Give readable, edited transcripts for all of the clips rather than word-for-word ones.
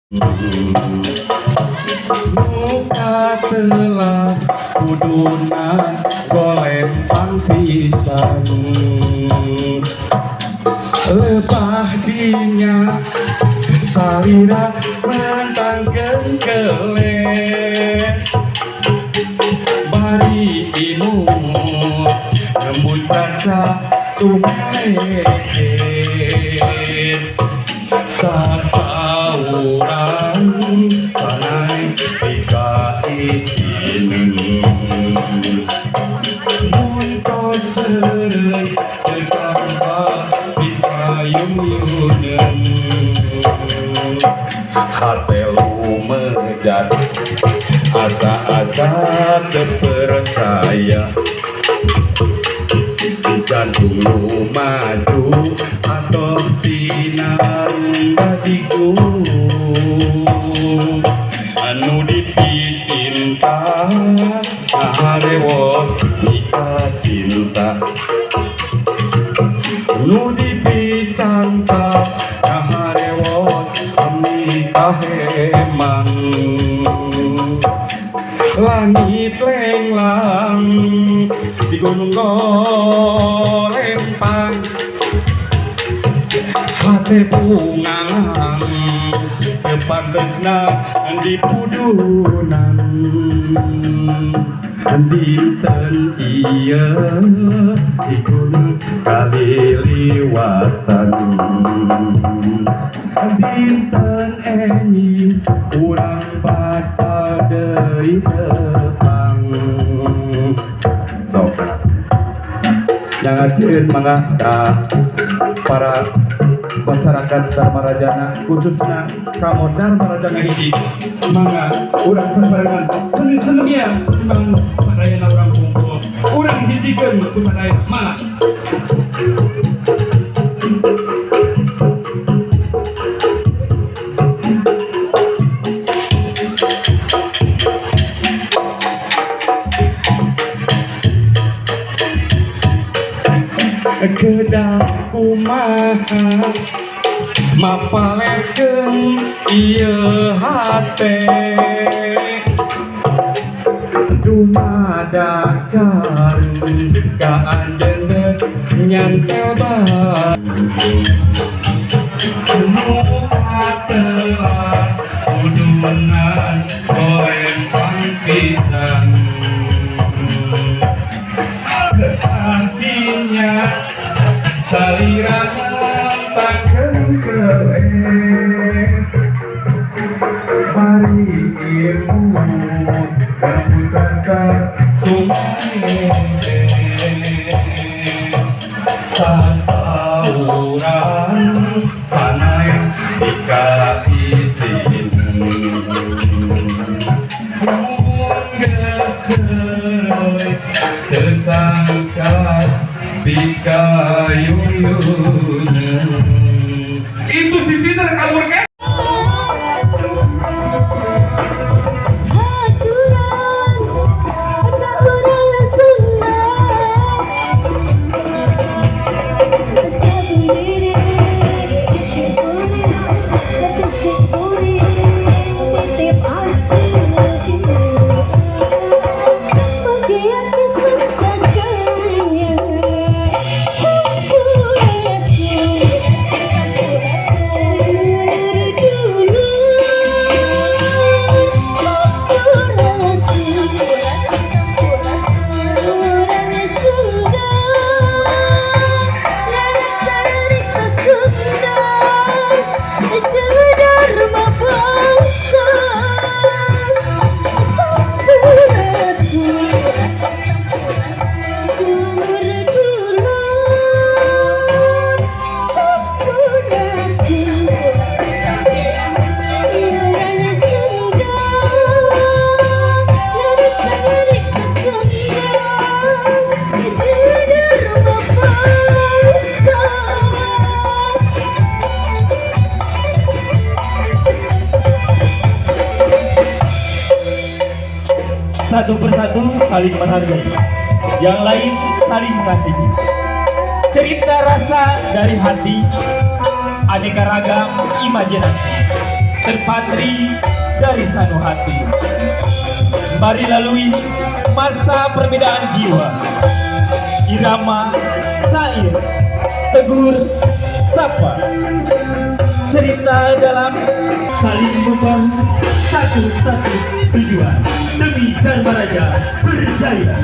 Muka telah kuduna golempang pisan lebah dinya salira mentangkeun kelet bari imut nembus rasa sumaet sasauran tanai pika isineun mun tos seureuy teu sangka pikayun-yuneun hate lumejat asa-asa teu percaya jantung lumaju atau tinarung badiku anu dipicinta aharewos ika cinta nu dipicanca aharewos ami kahemang langit lenglang di gunung golempang hate pungang tepantesna di pudunan dinten ieu di gunung kaliliwatan dinten enjing urang bakal deui tepang. Sok jangan mangga ka para masyarakat Darmarajana khususnya kamu Darmarajana hiji mangga urang sasarengan seneng-senengnya timbang sadayana urang kumpul urang hijikeun ku sadaya mangga. Kedah kumaha mapalerkeun ieu hate dumadakan ka anjeun nyantel bae nu katelah kudunan golempang pisan artinya salira takkan kelet bari imut kamu rasa sumaet sasauran sanai ika isin mun geus seureuy teu sangka pikayun-yuneun. Itu si Cina kabur kan? Satu persatu saling menghargai, yang lain saling mengasihi. Cerita rasa dari hati, aneka ragam imajinasi. Terpatri dari Sanuhati. Mari lalui masa perbedaan jiwa, irama, syair, tegur, sapa, cerita dalam saling membangun satu-satu tujuan demi Dharmaraja berjaya.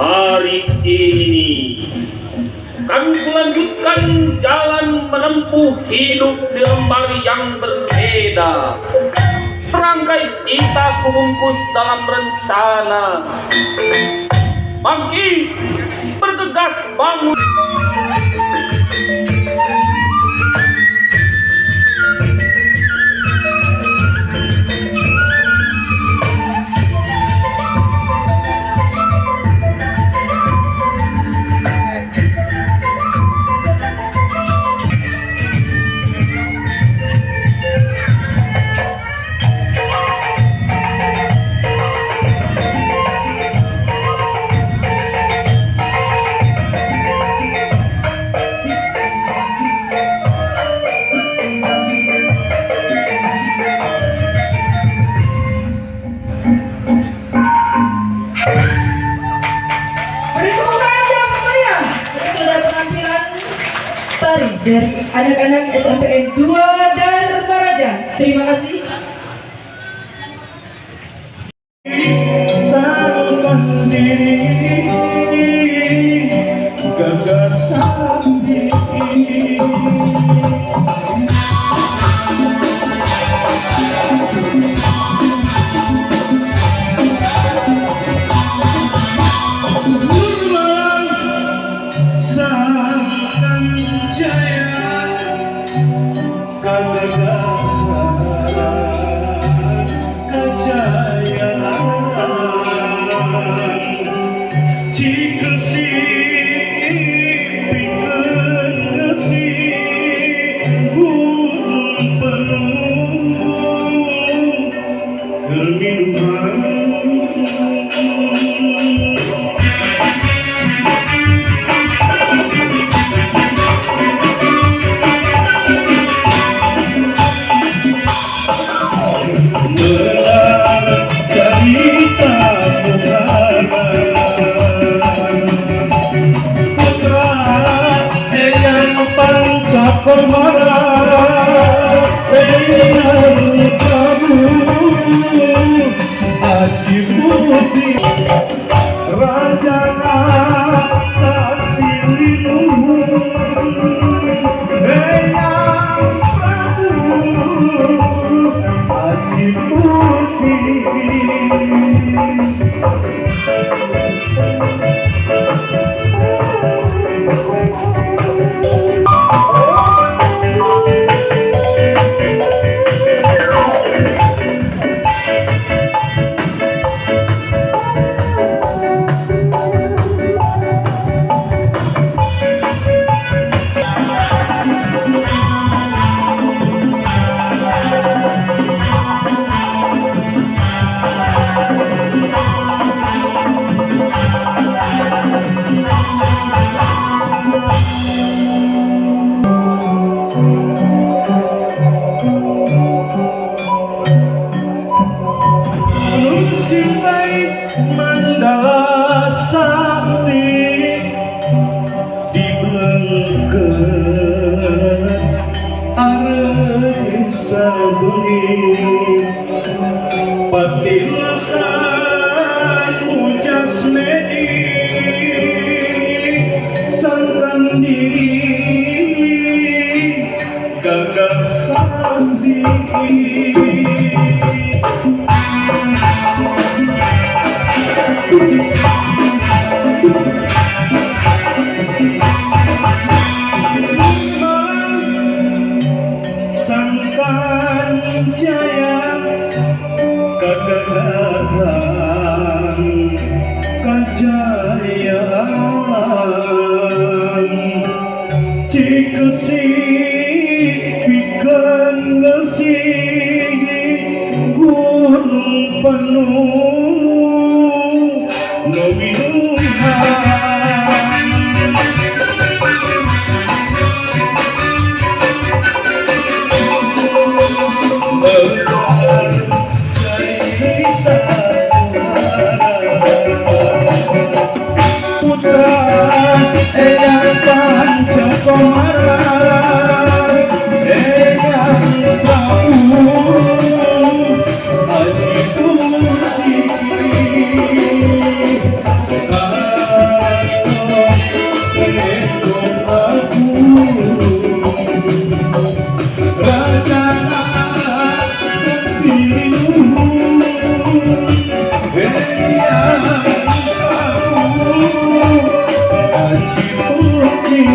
Hari ini kami melanjutkan jalan menempuh hidup di lembar yang berbeda. Serangkai cita kubungkus dalam rencana. Bangkit, bergegas bangun. Dari anak-anak SMPN 2 Darmaraja. Terima kasih. Cikesi pikeun ngeusi gunung penuh nu minuhan. Putra Eyang Pancakomara, Eyang Prabu Haji Putih, Raja Sakti Luhur, Eyang Prabu Haji Putih,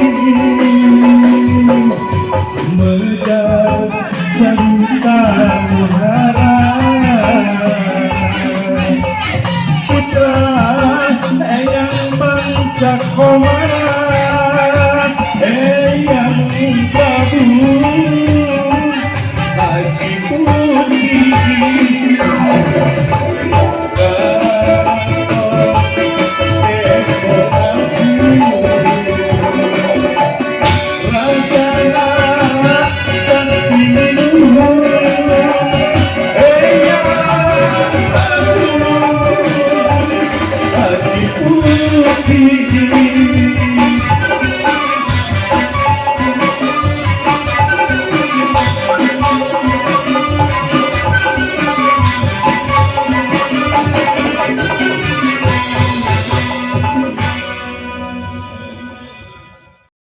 Medar Carita Muhara, Putra Eyang Pancakomara.